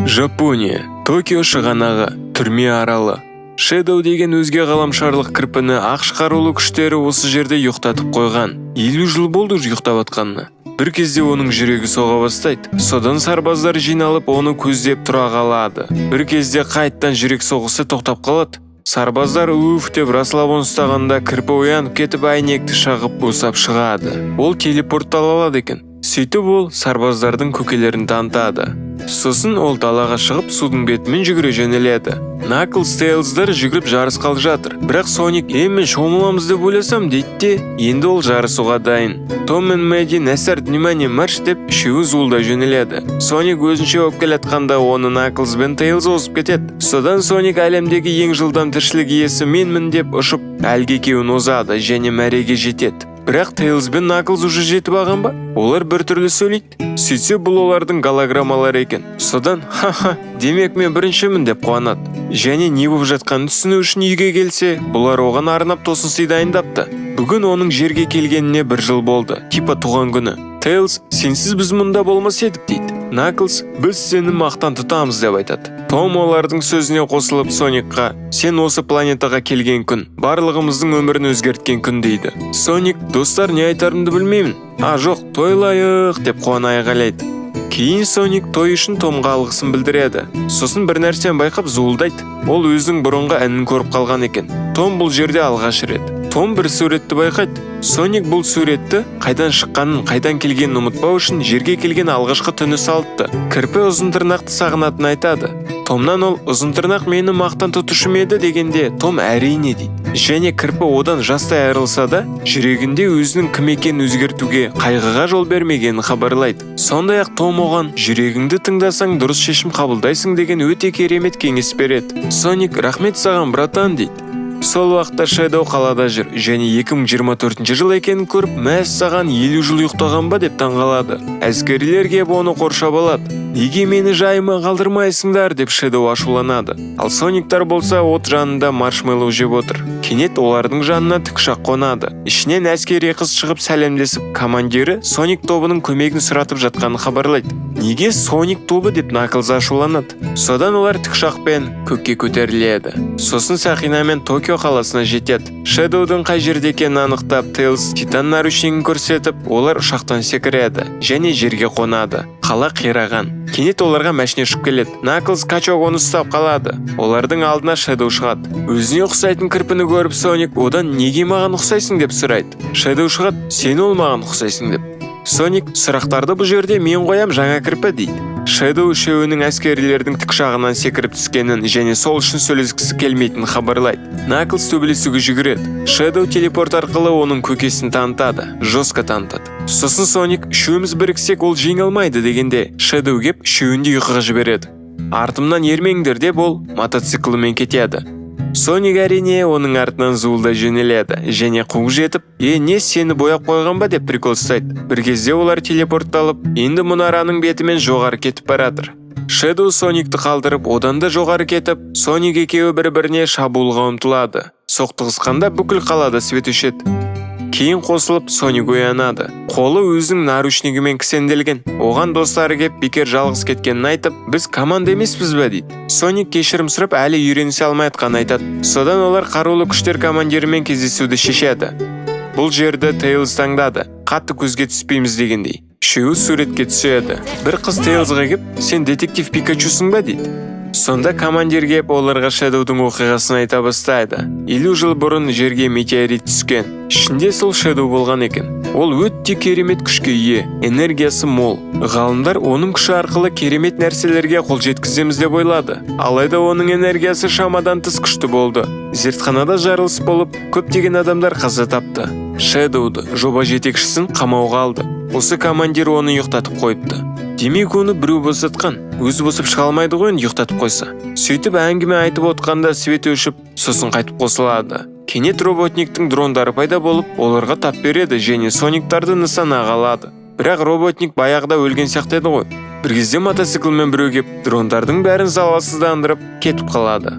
Жапония, Токио шығанағы, түрме аралы. Шэдоу деген өзге ғаламшарлық кірпіні АҚШ қарулы күштері осы жерде ұйықтатып қойған. 50 жыл болды уже ұйықтап жатқанына. Бір кезде оның жүрегі соға бастайды. Содан сарбаздар жиналып, оны көздеп тұра қалады. Бір кезде қайттан жүрек соғысы тоқтап қалады. Сарбаздар «уф» деп расслабон ұстағанда, кірпі оянып кетіп, әйнекті шағып, босап шығады. Ол телепорттала алады екен. Сөйтіп, ол сарбаздардың көкелерін танытады. Сосын ол далаға шығып, судың бетімен жүгіре жөнеледі. Наклз, Тейлздар жүгіріп жарысқалы жатыр, бірақ Соник «Е, мен шомыламыз деп ойласам» дейді де, енді ол жарысуға дайын. Том мен Мэдди «Нәсәр, внимание, марш!» деп, үшеуі зуылдай жөнеледі. Соник өзінше болып келе жатқанда, оны Наклз бен Тейлз озып кетеді. Содан Соник «Әлемдегі ең жылдам тіршілік иесі менмін» деп ұшып, әлгі екеуін озады және мәреге жетеді. Бірақ Тейлз бен Наклз уже жетіп алған ба? Олар біртүрлі сөйлейді. Сөйтсе, бұл олардың голограммалары екен. Содан «Ха-ха, демек, мен біріншімін» деп қуанады. Және не болып жатқанын түсіну үшін үйге келсе, бұлар оған арнап тосын сый дайындапты. Бүгін оның жерге келгеніне бір жыл болды, типа туған күні. Тейлз «Сенсіз біз мұнда болмас едік» дейді. Наклз «Біз сені мақтан тұтамыз» деп айтады. Том олардың сөзіне қосылып, Соникқа «Сен осы планетаға келген күн барлығымыздың өмірін өзгерткен күн» дейді. Соник «Достар, не айтарымды білмеймін, а жоқ, тойлайық!» деп қуана айғайлайды. Кейін Соник той үшін Томға алғысын білдіреді. Сосын бір нәрсені байқап, зуылдайды. Ол өзінің бұрынғы інін көріп қалған екен. Том бұл жерде алғаш рет. Том бір суретті байқайды. Соник бұл суретті қайдан шыққанын, қайдан келгенін ұмытпау үшін жерге келген алғашқы түні салыпты. Кірпі ұзын тырнақты сағынатынын айтады. Томнан ол «Ұзын тырнақ мені мақтан тұтушы ма еді?» дегенде, Том «Әрине» дейді. Және кірпі одан жастай айырылса да, жүрегінде өзінің кім екенін өзгертуге, қайғыға жол бермегенін хабарлайды. Сондай ақ Том оған «Жүрегіңді тыңдасаң, дұрыс шешім қабылдайсың» деген өте керемет кеңес береді. Соник «Рахмет саған, братан» дейді. Сол уақытта Шэдоу қалада жүр және 2024 жыл екенін көріп, «Мәссаған, 50 жыл ұйықтаған ба?» деп таңғалады. Әскерилер келіп, оны қоршап алады. «Неге мені жайыма қалдырмайсыңдар?» деп Шэдоу ашуланады. Ал Сониктар болса от жанында маршмеллоу жеп отыр. Кенет олардың жанына тікұшақ қонады. Ішінен әскери қыз шығып, сәлемдесіп, командирі Соник тобының көмегін сұратып жатқанын хабарлайды. «Неге Соник тобы?» деп Наклз ашуланады. Содан олар тікұшақпен көкке көтеріледі. Сосын сақинамен Токио қаласына жетеді. Шэдоудың қай жерде екенін анықтап, Тейлз титан наручнигін көрсетіп, олар ұшақтан секіреді және жерге қонады. Қала қираған. Кенет оларға мәшине ұшып келеді. Наклз качок оны ұстап қалады. Олардың алдына Шэдоу шығады. Өзіне ұқсайтын кірпіні көріп, Соник одан «Неге маған ұқсайсың?» деп сұрайды. Шэдоу шығады, «Сен ол маған ұқсайсың» деп. Соник «Сұрақтарды бұл жерде мен қоям, жаңа кірпі» дейді. Шэдоу үшеуінің әскерилердің тікұшағынан секіріп түскенін және сол үшін сөйлескісі келмейтінін хабарлайды. Наклз төбелесуге жүгіреді. Шэдоу телепорт арқылы оның көкесін танытады, жестко танытады. Сосын Соник «Үшеуміз біріксек, ол жеңе алмайды» дегенде, Шэдоу кеп, үшеуін де ұйқыға жібереді. «Артымнан ермеңдер» деп, ол мотоциклімен кетеді. Соник, әрине, оның артынан зуылдай жөнеледі және қуып жетіп, «Е, не, сені бояп қойған ба?» деп прикол ұстайды. Бір кезде олар телепортталып, енді мұнараның бетімен жоғары кетіп баратыр. Шэдоу Соникті қалдырып, одан да жоғары кетіп, Соник екеуі бір-біріне шабуылға ұмтылады. Соқтығысқанда бүкіл қалада свет өшеді. Кейін қосылып, Соник оянады. Қолы өзінің наручнигімен кісенделген. Оған достары кеп, бекер жалғыз кеткенін айтып, «Біз команда емеспіз ба?» дейді. Соник кешірім сұрап, әлі үйренісе алмай жатқанын айтады. Содан олар қарулы күштер командирімен кездесуді шешеді. Бұл жерді Тейлз таңдады, қатты көзге түспейміз дегендей. Үшеуі суретке түседі. Бір қыз Тейлзға кеп, «Сен детектив Пикачусың ба?» дейді. Сонда командир кеп, оларға Шэдоудың оқиғасын айта бастайды. 50 жыл бұрын жерге метеорит түскен. Ішінде сол Шэдоу болған екен. Ол өте керемет күшке ие, энергиясы мол. Ғалымдар оның күші арқылы керемет нәрселерге қол жеткіземіз деп ойлады. Алайда оның энергиясы шамадан тыс күшті болды. Зертханада жарылыс болып, көптеген адамдар қаза тапты. Шэдоуды, жоба жетекшісін, қамауға алды. Осы командир оны ұйықтатып қойыпты. Демек, оны біреу босатқан. Өзі босап шыға алмайды ғой енді ұйықтатып қойса. Сөйтіп әңгіме айтып отқанда свет өшіп, сосын қайтып қосылады. Кенет Роботниктің дрондары пайда болып, оларға тап береді және Сониктарды нысанаға алады. Бірақ Роботник баяғыда өлген сияқты еді ғой. Бір кезде мотоциклмен біреу кеп, дрондардың бәрін залалсыздандырып кетіп қалады.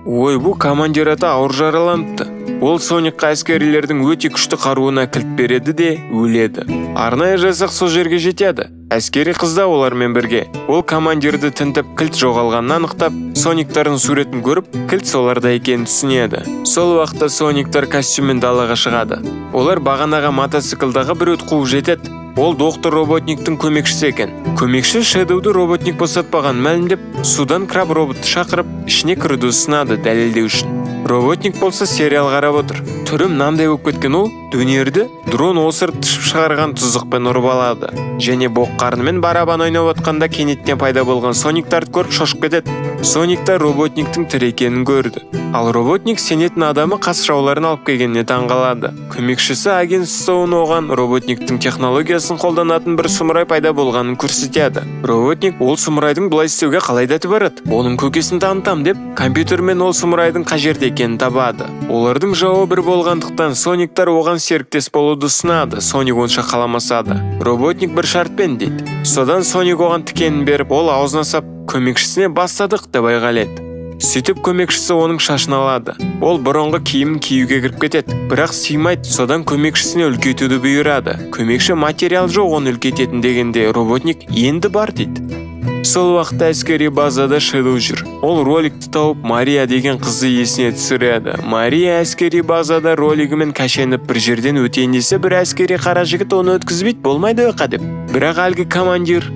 Ойбу, командир ата ауыр жараланыпты. Ол Соникқа әскерилердің өте күшті қаруына кілт береді де, өледі. Арнайы жасақ сол жерге жетеді. Әскери қыз да олармен бірге. Ол командирді тінтіп, кілт жоғалғанын анықтап, Сониктардың суретін көріп, кілт соларда екенін түсінеді. Сол уақытта Сониктар костюммен далаға шығады. Олар бағанаға мотоциклдағы біреуді қуып жетеді. Ол доктор Роботниктің көмекшісі екен. Көмекші Шэдоуды Роботник босатпағанын мәлімдеп, судан краб роботты шақырып, ішіне кіруді ұсынады дәлелдеу үшін. Роботник болса сериал қарап отыр. Түрі мынандай болып кеткен, ол дөнерді дрон осырып тышып шығарған тұздықпен ұрып алады. Және боқ қарнымен барабан ойнап отқанда кенеттен пайда болған Сониктарды көріп шошып кетеді. Сониктар Роботниктің тірі екенін көрді. Ал Роботник сенетін адамы қас жауларын алып келгеніне таңғалады. Көмекшісі агент Стоун оған Роботниктің технологиясын қолданатын бір сұмырай пайда болғанын көрсетеді. Роботник ол сұмырайдың бұлай істеуге қалай дәті барады? Оның көкесін танытам деп, компьютермен ол сұмырайдың қай жерде екенін табады. Олардың жауы бір болғандықтан Сониктар оған серіктес болуды ұсынады. Соник онша қаламаса да. Роботник бір шартпен дейді. Содан Соник оған тікенін беріп, ол аузына сап, көмекшісіне бастадық деп айғайлайды. Сөйтіп көмекшісі оның шашын алады. Ол бұрынғы киімін киюге кіріп кетеді, бірақ сыймайды. Содан көмекшісіне үлкейтуді бұйырады. Көмекші материал жоқ оны үлкейтетін дегенде, Роботник енді бар дейді. Сол уақытта әскери базада Шэдоу жүр. Ол роликті тауып, Мария деген қызды есіне түсіреді. Мария әскери базада ролигімен кәшеніп бір жерден өтейін десе, бір әскери қара жігіт оны өткізбейді, болмайды ойқа деп. Бірақ әлгі командир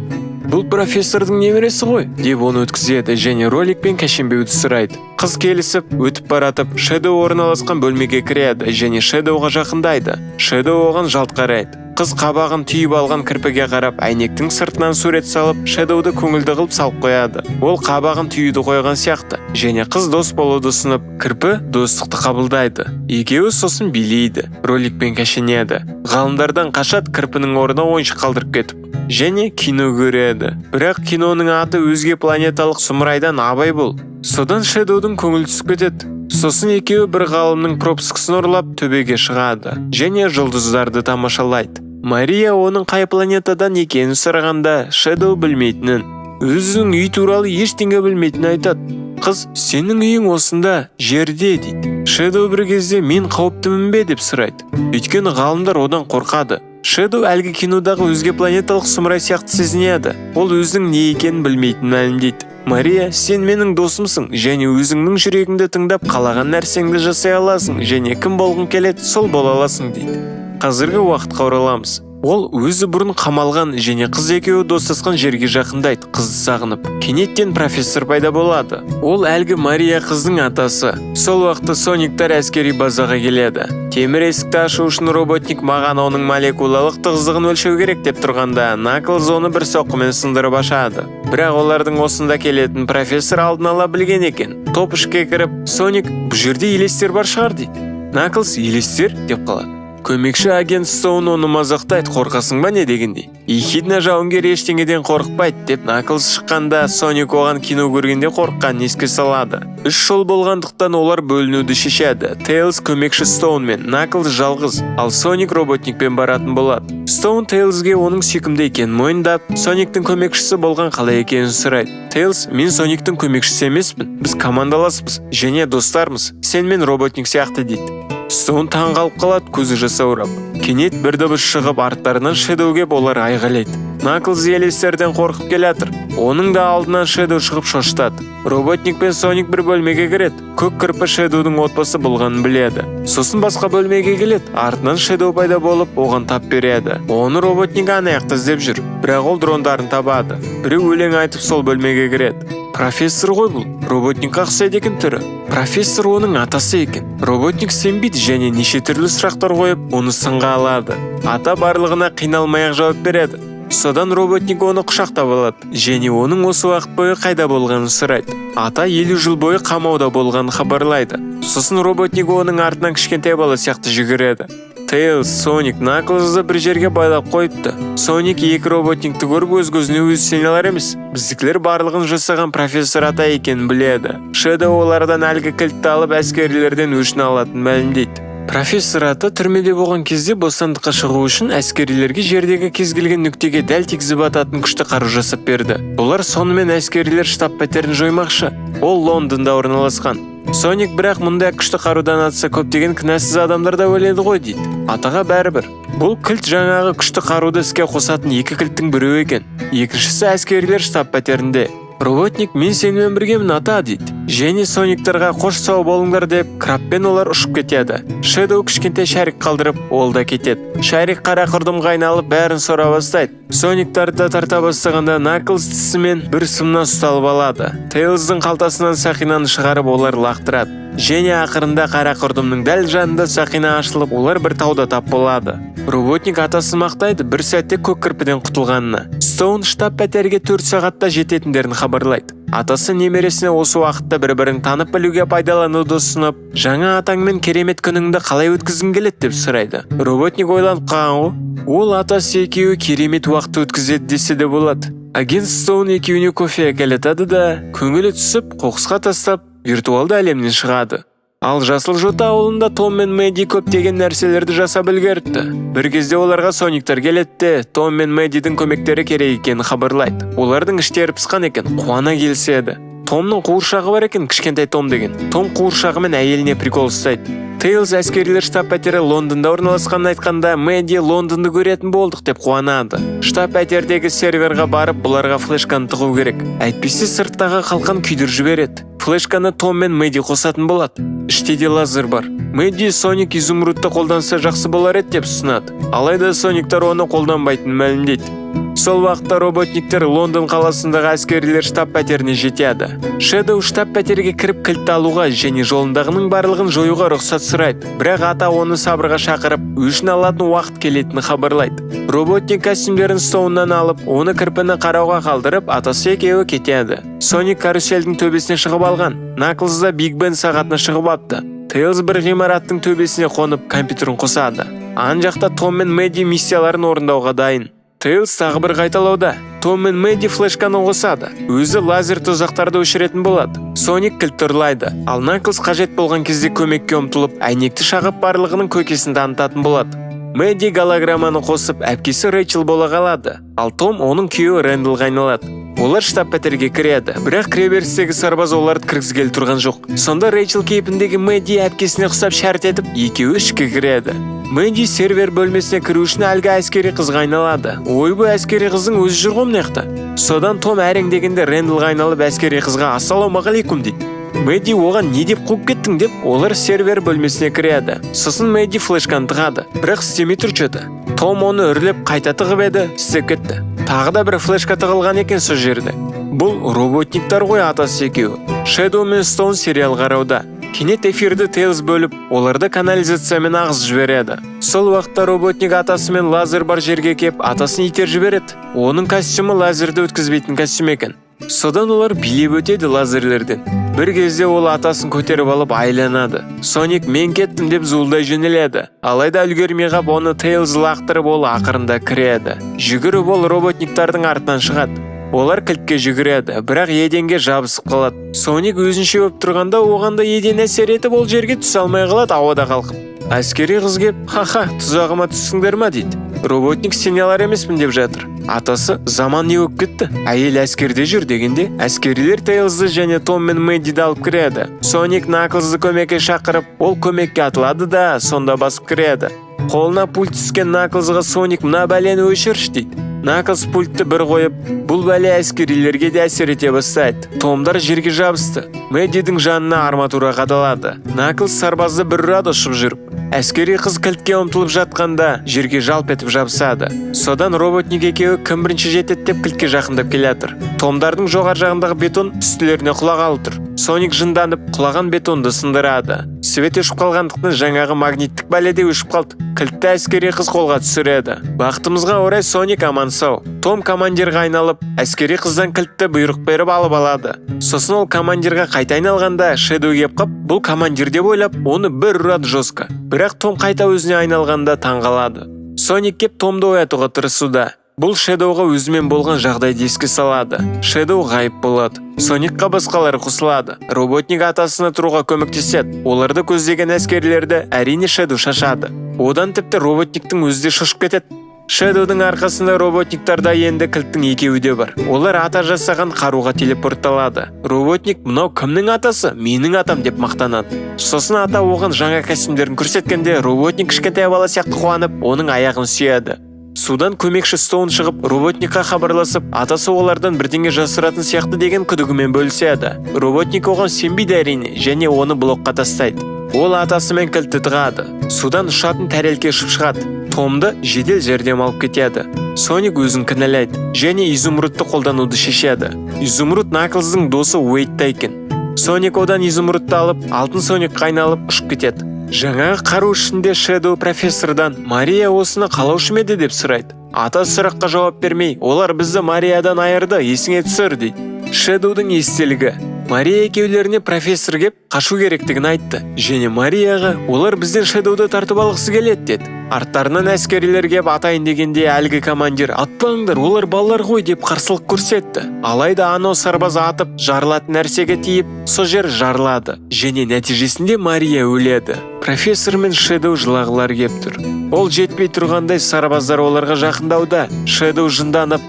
бұл профессордың немересі ғой деп оны өткізеді және роликпен кәшенбеуді сұрайды. Қыз келісіп, өтіп баратып, Шэдоу орналасқан бөлмеге кіреді және Шэдоуға жақындайды. Шэдоу оған жалт қарайды. Қыз қабағын түйіп алған кірпіге қарап, әйнектің сыртынан сурет салып, Шэдоуды көңілді қылып салып қояды. Ол қабағын түюді қойған сияқты және қыз дос болуды ұсынып, кірпі достықты қабылдайды. Екеуі сосын билейді, роликпен кәшенеді. Ғалымдардан қашады, кірпінің орнына ойыншық қалдырып кетіп. Және кино көреді. Бірақ киноның аты өзге планеталық сұмырайдан абай бол. Содан Шэдоудың көңілі түсіп кетеді. Сосын екеуі бір ғалымның пропускысын ұрлап төбеге шығады және жұлдыздарды тамашалайды. Мария оның қай планетадан екенін сұрағанда, Шэдоу білмейтінін, өзінің үй туралы ештеңе білмейтінін айтады. Қыз сенің үйің осында, жерде дейді. Шэдоу бір кезде мен қауіптімін бе деп сұрайды. Өйткені ғалымдар одан қорқады. Шэдоу әлгі кинодағы өзге планеталық сұмырай сияқты сезінеді. Ол өзінің не екенін білмейтінін мәлімдейді. Мария, сен менің досымсың және өзіңнің жүрегіңді тыңдап қалаған нәрсеңді жасай аласың және кім болғың келеді, сол бола аласың дейді. Қазіргі уақытқа ораламыз. Ол өзі бұрын қамалған және қыз екеуі достасқан жерге жақындайды, қызды сағынып. Кенеттен профессор пайда болады. Ол әлгі Мария қыздың атасы. Сол уақытта Сониктар әскери базаға келеді. Темір есікті ашу үшін Роботник маған оның молекулалық тығыздығын өлшеу керек деп тұрғанда, Наклз оны бір соққымен сындырып ашады. Бірақ олардың осында келетін профессор алдын ала білген екен. Топ ішке кіріп, Соник бұл жерде елестер бар шығар дейді. Наклз елестер деп қалады. Көмекші агент Стоун оны мазақтайды, қорқасың ба не дегендей. Ехидна жауынгер ештеңеден қорықпайды деп Наклз шыққанда, Соник оған кино көргенде қорыққанын еске салады. Үш жол болғандықтан олар бөлінуді шешеді. Тейлз көмекші Стоунмен, Наклз жалғыз, ал Соник Роботникпен баратын болады. Стоун Тейлзге оның сүйкімді екенін мойындап, Сониктің көмекшісі болған қалай екенін сұрайды. Тейлз, мен Сониктің көмекшісі емеспін, біз командаласпыз және достармыз, сен мен Роботник сияқты дейді. Стоун таң қалып қалады, көзі жасаурап. Кенет бір дыбыс шығып, арттарынан Шэдоу кеп, олар айғайлайды. Наклз елестерден қорқып келатыр. Оның да алдынан Шэдоу шығып шошытады. Роботник пен Соник бір бөлмеге кіреді. Көк кірпі Шэдоудың отбасы болғанын біледі. Сосын басқа бөлмеге келеді. Артынан Шэдоу пайда болып, оған тап береді. Оны Роботник ана жақта іздеп жүр. Бірақ ол дрондарын табады. Біреу өлең айтып сол бөлмеге кіреді. Профессор ғой бұл. Роботникқа ұқсайды екен түрі. Профессор оның атасы екен. Роботник сенбейді және неше түрлі сұрақтар қойып, оны сынға алады. Ата барлығына қиналмай-ақ жауап береді. Содан Роботник оны құшақтап алады және оның осы уақыт бойы қайда болғанын сұрайды. Ата 50 жыл бойы қамауда болғанын хабарлайды. Сосын Роботник оның артынан кішкентай бала сияқты жүгіреді. Тейлз, Соник, Наклзды бір жерге байлап қойыпты. Соник екі роботникті көріп, өз көзіне өзі сене алар емес. Біздікілер барлығын жасаған профессор ата екенін біледі. Шэдоу олардан әлгі кілтті алып, әскерилерден өшін алатынын мәлімдейді. Профессор ата түрмеде болған кезде бостандыққа шығу үшін әскерилерге жердегі кез келген нүктеге дәл тигізіп ататын күшті қару жасап берді. Олар сонымен әскерилер штаб пәтерін жоймақшы. Ол Лондонда орналасқан. Соник бірақ мұндай күшті қарудан атса, көптеген кінәсіз адамдар да өледі ғой дейді. Атаға бәрібір. Бұл кілт жаңағы күшті қаруды іске қосатын екі кілттің біреуі екен. Екіншісі әскерилер штаб пәтерінде. Роботник: «Мен сенімен біргемін, ата», – дейді. Және сониктарға «Қош, сау болыңдар» деп, крабпен олар ұшып кетеді. Шэдоу кішкентай шарик қалдырып, ол да кетеді. Шарик қара құрдымға айналып, бәрін сора бастайды. Сониктарды да тарта бастағанда, Наклз тісімен бір сымнан ұсталып алады. Тейлздың қалтасынан сақинаны шығарып, олар лақтырады. Және ақырында қара құрдымның дәл жанында сақина ашылып, олар бір тауда тап болады. Роботник атасын мақтайды бір сәтте көк кірпіден құтылғанына. Стоун штаб пәтерге 4 сағатта жететіндерін хабарлайды. Атасы немересіне осы уақытта бір бірін танып білуге пайдалануды ұсынып, «Жаңа атаңмен керемет күніңді қалай өткізгің келеді?» деп сұрайды. Роботник ойланып қалған ғой. Ол атасы екеуі керемет уақыт өткізеді десе де болады. Агент Стоун екеуіне кофе әкелетеді да, көңілі түсіп, қоқысқа тастап, виртуалды әлемнен шығады. Ал Жасыл Жота ауылында Том мен Мэдди көптеген нәрселерді жасап үлгеріпті. Бір кезде оларға сониктар келеді де, Том мен Мэддидің көмектері керек екенін хабарлайды. Олардың іштері пысқан екен, қуана келіседі. Томның қуыршағы бар екен, Кішкентай Том деген. Том қуыршағымен әйеліне прикол ұстайды. Тейлз әскерилер штаб пәтері Лондонда орналасқанын айтқанда, Мэдди «Лондонды көретін болдық» деп қуанады. Штаб пәтердегі серверға барып, бұларға флешканы тығу керек, әйтпесе сырттағы қалқан күйдіріп жібереді. Флешканы Том мен Мэдди қосатын болады. Іште де лазер бар. Мэдди Соник изумрудты қолданса, жақсы болар еді деп ұсынады. Алайда сониктар оны қолданбайтынын мәлімдейді. Сол уақытта роботниктер Лондон қаласындағы әскерилер штаб пәтеріне жетеді. Шэдоу штаб пәтерге кіріп, кілтті алуға және жолындағының барлығын жоюға рұқсат сұрайды. Бірақ ата оны сабырға шақырып, өшін алатын уақыт келетінін хабарлайды. Роботник костюмдерін Стоуннан алып, оны кірпіні қарауға қалдырып, атасы екеуі кетеді. Соник карусельдің төбесіне шығып алған. Наклз да Биг Бен сағатына шығып апты. Тейлз бір ғимараттың төбесіне қонып, компьютерін қосады. Ан жақта Том мен Мэдди миссияларын орындауға дайын. Тейлз тағы бір қайталауда. Том мен Мэдди флешканы қосады. Өзі лазер тұзақтарды өшіретін болады. Соник кілтті ұрлайды. Ал Наклз қажет болған кезде көмекке ұмтылып, әйнекті шағып, барлығының көкесін танытатын болады. Мэдди голограмманы қосып, әпкесі Рэйчел бола қалады. Ал Том оның күйеуі Рэндалға айналады. Олар штаб пәтерге кіреді, бірақ кіреберістегі сарбаз оларды кіргізгелі тұрған жоқ. Сонда Рэйчел кейпіндегі Мэдди әпкесіне ұқсап шәрт етіп, екеуі ішке кіреді. Мэдди сервер бөлмесіне кіру үшін әлгі әскери қызға айналады. Ойбой, әскери қыздың өзі жүр ғой мына жақта. Содан Том әрең дегенде Рэндалға айналып, әскери қызға «Ассалаумағалейкум» дейді. Мэдди оған «Не деп қуып кеттің?» деп, олар сервер бөлмесіне кіреді. Сосын Мэдди флешканы тығады, бірақ істемей тұр что. Том оны үрлеп қайта тығып еді, істеп кетті. Тағы да бір флешка тығылған екен сол жерде. Бұл роботниктар ғой, атасы екеуі. Шэдоу мен Стоун сериал қарауда. Кенет эфирді Тейлз бөліп, оларды канализациямен ағызып жібереді. Сол уақытта роботник атасымен лазер бар жерге кеп, атасын итеріп жібереді. Оның костюмі лазерді өткізбейтін костюм екен. Содан олар билеп өтеді лазерлерден. Бір кезде ол атасын көтеріп алып айланады. Соник «Мен кеттім» деп зуылдай жөнеледі. Алайда үлгермей қап, оны Тейлз лақтырып, ол ақырында кіреді. Жүгіріп ол роботниктардың артынан шығады. Олар кілтке жүгіреді, бірақ еденге жабысып қалады. Соник өзінше болып тұрғанда, оған да еден әсер етіп, ол жерге түсе алмай қалады ауада қалқып. Әскери қыз кеп: «Ха-ха, тұзағыма түстіңдер ма?» – дейді. Роботник «Сене алар емеспін» деп жатыр. Атасы «Заман не болып кетті, әйел әскерде жүр» дегенде, әскерилер Тейлзды және Том мен Мэддиді алып кіреді. Соник Наклзды көмекке шақырып, ол көмекке атылады да, сонда басып кіреді. Қолына пульт түскен Наклзға Соник «Мына бәлені өшірші» дейді. Наклз пультті бір қойып, бұл бәле әскерилерге де әсер ете бастайды. Томдар жерге жабысты. Мэддидің жанына арматура қадалады. Наклз сарбазды бір ұрады ұшып жүріп. Әскери қыз кілтке ұмтылып жатқанда, жерге жалп етіп жабысады. Содан роботник екеуі кім бірінші жетеді деп кілтке жақындап келе жатыр. Томдардың жоғары жағындағы бетон үстілеріне құлағалы тұр. Соник жынданып, құлаған бетонды сындырады. Свет өшіп қалғандықтан, жаңағы магниттік бәле де өшіп қалды. Кілтті әскери қыз қолға түсіреді. Бақытымызға орай, Соник аман сау. Том командирға айналып, әскери қыздан кілтті бұйрық беріп алып алады. Сосын ол командирға қайта айналғанда, Шэдоу кеп қап, бұл командир деп ойлап, оны бір ұрады жестко. Бірақ Том қайта өзіне айналғанда таңғалады. Соник кеп Томды оятуға тырысуда. Бұл Шэдоуға өзімен болған жағдайды еске салады. Шэдоу ғайып болады. Соникқа басқалар қосылады. Роботник атасына тұруға көмектеседі. Оларды көздеген әскерлерді әрине Шэдоу шашады. Одан тіпті роботниктің өзі де шошып кетеді. Шэдоудың арқасында роботниктарда енді кілттің екеуі де бар. Олар ата жасаған қаруға телепортталады. Роботник: «Мынау кімнің атасы? Менің атам», – деп мақтанады. Сосын ата оған жаңа костюмдерін көрсеткенде, роботник кішкентай бала сияқты қуанып, оның аяғын сүйеді. Судан көмекші Стоун шығып, роботникқа хабарласып, атасы олардан бірдеңе жасыратын сияқты деген күдігімен бөліседі. Роботник оған сенбейді, әрине, және оны блокқа тастайды. Ол атасымен кілтті тығады. Судан ұшатын тәрелке ұшып шығады. Томды жедел жәрдем алып кетеді. Соник өзін кінәлайды және изумрудты қолдануды шешеді. Изумруд Наклздың досы Уэйдта екен. Соник одан изумрудты алып, алтын Соникқа айналып ұшып кетеді. Жаңағы қару ішінде Шэдоу профессордан: «Мария осыны қалаушы ма еді?» – деп сұрайды. Ата сұраққа жауап бермей, «Олар бізді Мариядан айырды, есіңе түсір», – дейді. Шэдоудың естелігі: Мария екеулеріне профессор кеп, қашу керектігін айтты және Марияға: «Олар бізден Шэдоуды тартып алғысы келеді», – деді. Арттарынан әскерилер кеп атайын дегенде, әлгі командир: «Атпаңдар, олар балалар ғой», – деп қарсылық көрсетті. Алайда анау сарбаз атып, жарылатын нәрсеге тиіп, со жер жарылады және нәтижесінде Мария өледі. Профессор мен Шэдоу жылағылары кеп тұр. Ол жетпей тұрғандай, сарбаздар оларға жақындауда. Шэдоу жынданып,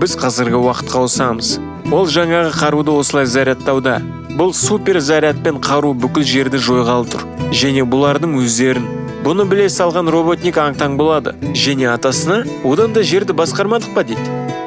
біз қазіргі уақытқа ауысамыз. Ол жаңағы қаруды осылай зарядтауда. Бұл супер зарядпен қару бүкіл жерді жойғалы тұр және бұлардың өздерін. Бұны біле салған роботник аң-таң болады және атасына: «Одан да жерді басқармадық па?» – дейді.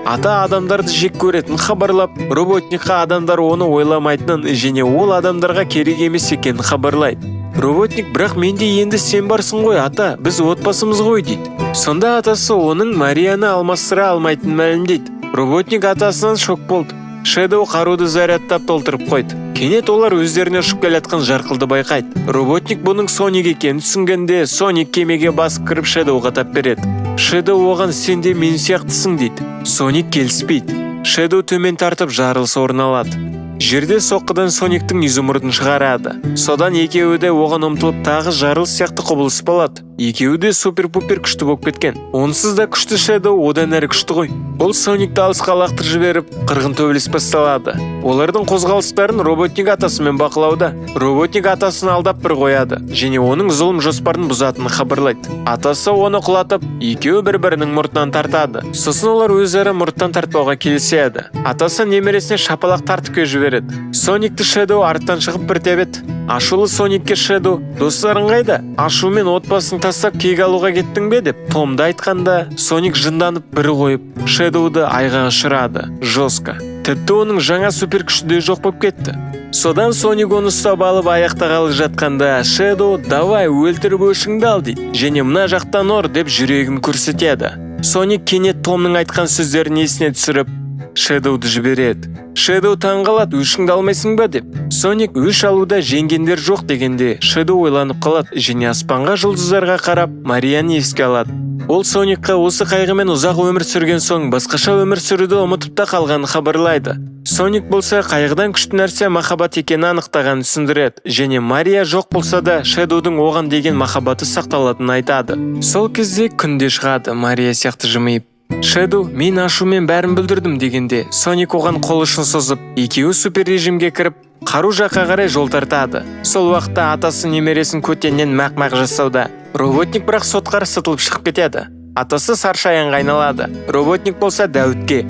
Ата адамдарды жек көретінін хабарлап, роботникқа адамдар оны ойламайтынын және ол адамдарға керек емес екенін хабарлайды. Роботник: «Бірақ менде енді сен барсың ғой, ата, біз отбасымыз ғой», – дейді. Сонда атасы оның Марияны алмастыра алмайтынын мәлімдейді. Роботник атасынан шок болды. Шэдоу қаруды зарядтап толтырып қойды. Кенет олар өздеріне ұшып келе жатқан жарқылды байқайды. Роботник бұның Соник екенін түсінгенде, Соник кемеге басып кіріп, Шэдоуға тап береді. Шэдоу оған: «Сен де мен сияқтысың», – дейді. Соник келіспейді. Шэдоу төмен тартып, жарылыс орын алады. Жерде соққыдан Сониктің изумрудын шығарады. Содан екеуі де оған ұмтылып, тағы жарылыс сияқты құбылыс болады. Екеуі де супер-пупер күшті болып кеткен. Онсыз да күшті Шэдоу одан әрі күшті ғой. Ол Соникті алысқа лақтырып жіберіп, қырғын төбелес басталады. Олардың қозғалыстарын роботник атасымен бақылауда. Роботник атасын алдап бір қояды және оның зұлым жоспарын бұзатынын хабарлайды. Атасы оны құлатып, екеуі бір-бірінің мұртынан тартады. Сосын олар өзара мұрттан тартпауға келіседі. Атасы немересіне шапалақ тартып кеп жібереді. Соникті Шэдоу арттан шығып бір тебеді. Ашулы Соникке Шэдоу: «Достарың қайда? Ашумен отбасын тастап, кек алуға кеттің бе?» – деп Томды айтқанда, Соник жынданып бір қойып, Шэдоуды айға ұшырады. Жестко. Тіпті оның жаңа супер күші де жоқ болып кетті. Содан Соник оны ұстап алып, аяқтағалы жатқанда, Шэдоу: «Давай, өлтіріп өшіңді ал», – дейді және «Мына жақтан ұр», – деп жүрегін көрсетеді. Соник кенет Томның айтқан сөздерін есіне түсіріп, Шэдоуды жібереді. Шэдоу таң қалады: «Өшіңді алмайсың ба?» – деп. Соник: «Өш алуда жеңгендер жоқ», – дегенде, Шэдоу ойланып қалады және аспанға, жұлдыздарға қарап, Марияны еске алады. Ол Соникқа осы қайғымен ұзақ өмір сүрген соң, басқаша өмір сүруді ұмытып та қалғанын хабарлайды. Соник болса, қайғыдан күшті нәрсе махаббат екенін анықтағанын түсіндіреді және Мария жоқ болса да, Шэдоудың оған деген махаббаты сақталатынын айтады. Сол кезде күн де шығады Мария сияқты жымиып. Шэдоу: «Мен ашумен бәрін бүлдірдім», – дегенде, Соник оған қол ұшын созып, екеуі супер режимге кіріп, қару жаққа қарай жол тартады. Сол уақытта атасы немересін көтеннен мақ-мақ жасауда. Роботник бірақ сотқар сытылып шығып кетеді. Атасы саршаянға айналады. Роботник болса Дәуітке.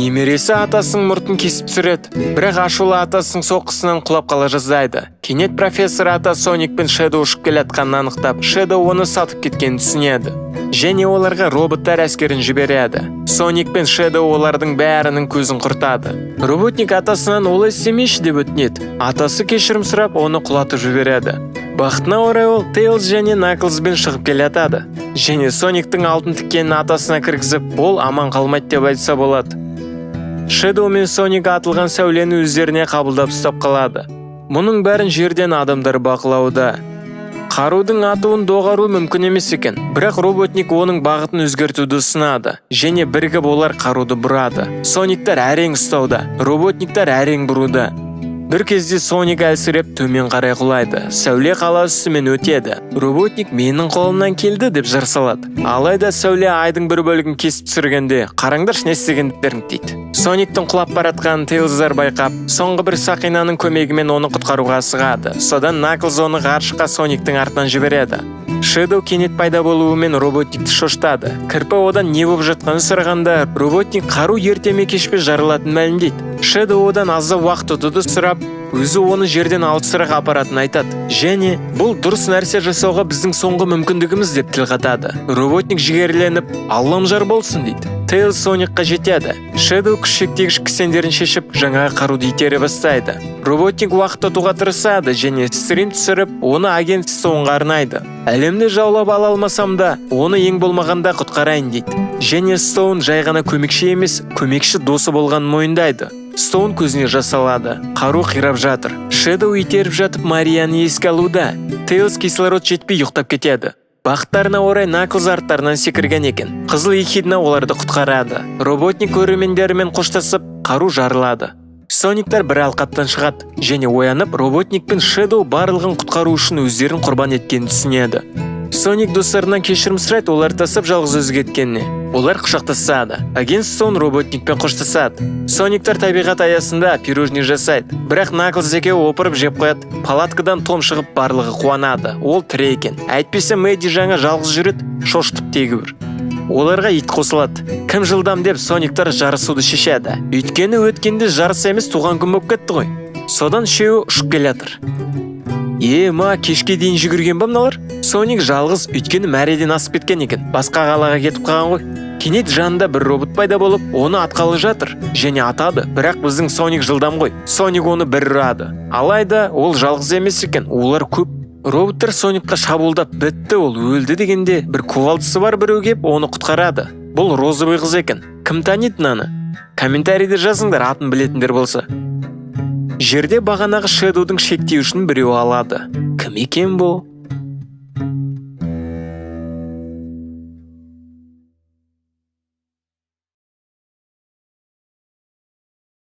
Немересі атасының мұртын кесіп түсіреді, бірақ ашулы атасының соққысынан құлап қала жаздайды. Кенет профессор ата Соник пен Шэдоу ұшып келе жатқанын анықтап, Шэдоу оны сатып кеткенін түсінеді және оларға роботтар әскерін жібереді. Соник пен Шэдоу олардың бәрінің көзін құртады. Роботник атасынан олай істемеші деп өтінеді. Атасы кешірім сұрап, оны құлатып жібереді. Бақытына орай, ол Тейлз және Наклзбен шығып келе жатады және Сониктің алтын тікенін атасына кіргізіп, ол аман қалмайды деп айтса болады. Шэдоу мен Соник атылған сәулені өздеріне қабылдап, ұстап қалады. Мұның бәрін жерден адамдар бақылауда. Қарудың атуын доғару мүмкін емес екен, бірақ роботник оның бағытын өзгертуді ұсынады және бірігіп олар қаруды бұрады. Сониктар әрең ұстауда, роботниктар әрең бұруда. Бір кезде Соник әлсіреп, төмен қарай құлайды. Сәуле қала үстімен өтеді. Роботник: «Менің қолымнан келді», – деп жар салады. Алайда сәуле айдың бір бөлігін кесіп түсіргенде, «Қараңдаршы, не істегендеріңді», – дейді. Сониктің құлап бара жатқанын Тейлздар байқап, соңғы бір сақинаның көмегімен оны құтқаруға асығады. Содан Наклз оны ғарышқа Сониктің артынан жібереді. Шэдоу кенет пайда болуымен Роботникті шошытады. Кірпі одан не болып жатқанын сұрағанда, Роботник қару ерте ме, кеш пе жарылатынын мәлімдейді. Шэдоу одан аздап уақыт ұтуды сұрап, өзі оны жерден алысырақ апаратынын айтады және бұл дұрыс нәрсе жасауға біздің соңғы мүмкіндігіміз деп тіл қатады. Роботник жігерленіп, «Аллам жар болсын» дейді. Тейлз Соникқа жетеді. Шэдоу күш шектегіш кісендерін шешіп, жаңағы қаруды итере бастайды. Роботник уақыт ұтуға тырысады және стрим түсіріп, оны агент Стоунға арнайды. «Әлемді жаулап ала алмасам да, оны ең болмағанда құтқарайын» дейді. Және Стоун жай ғана көмекші емес, көмекші досы болғанын мойындайды. Стоун көзіне жас алады. Қару қирап жатыр. Шэдоу итеріп жатып, Марияны еске алуда. Тейлз кислород жетпей ұйықтап кетеді. Бақыттарына орай, Наклз арттарынан секірген екен. Қызыл Ехидна оларды құтқарады. Роботник көрермендерімен қоштасып, қару жарылады. Сониктар бір алқаптан шығады және оянып, Роботник пен Шэдоу барлығын құтқару үшін өздерін құрбан еткенін түсінеді. Соник достарынан кешірім сұрайды, олар тастап жалғыз өзі кеткеніне. Олар құшақтасады. Агент Стоун Роботникпен қоштасады. Сониктар табиғат аясында пирожный жасайды, бірақ Наклз екеуі опырып жеп қояды. Палаткадан Том шығып, барлығы қуанады, ол тірі екен. Әйтпесе Мэдди жаңа жалғыз жүреді, шошытып тегі бір. Оларға ит қосылады. Кім жылдам деп сониктар жарысуды шешеді, өйткені өткенде жарыс емес, туған күн болып кетті ғой. Содан үшеуі ұшып келе жатыр. Ема, кешке дейін жүгірген ба мыналар? Соник жалғыз, өйткені мәреден асып кеткен екен, басқа қалаға кетіп қалған ғой. Кенет жанында бір робот пайда болып, оны атқалы жатыр және атады, бірақ біздің Соник жылдам ғой. Соник оны бір ұрады. Алайда ол жалғыз емес екен, олар көп. Роботтар Соникқа шабуылдап, бітті, ол өлді дегенде, бір кувалдасы бар біреу кеп, оны құтқарады. Бұл розовый қыз екен. Кім таниды мынаны? Комментарийде жазыңдар, атын білетіндер болса. Жерде бағанағы Шэдоудың шектеуішін біреу алады. Кім екен бұл?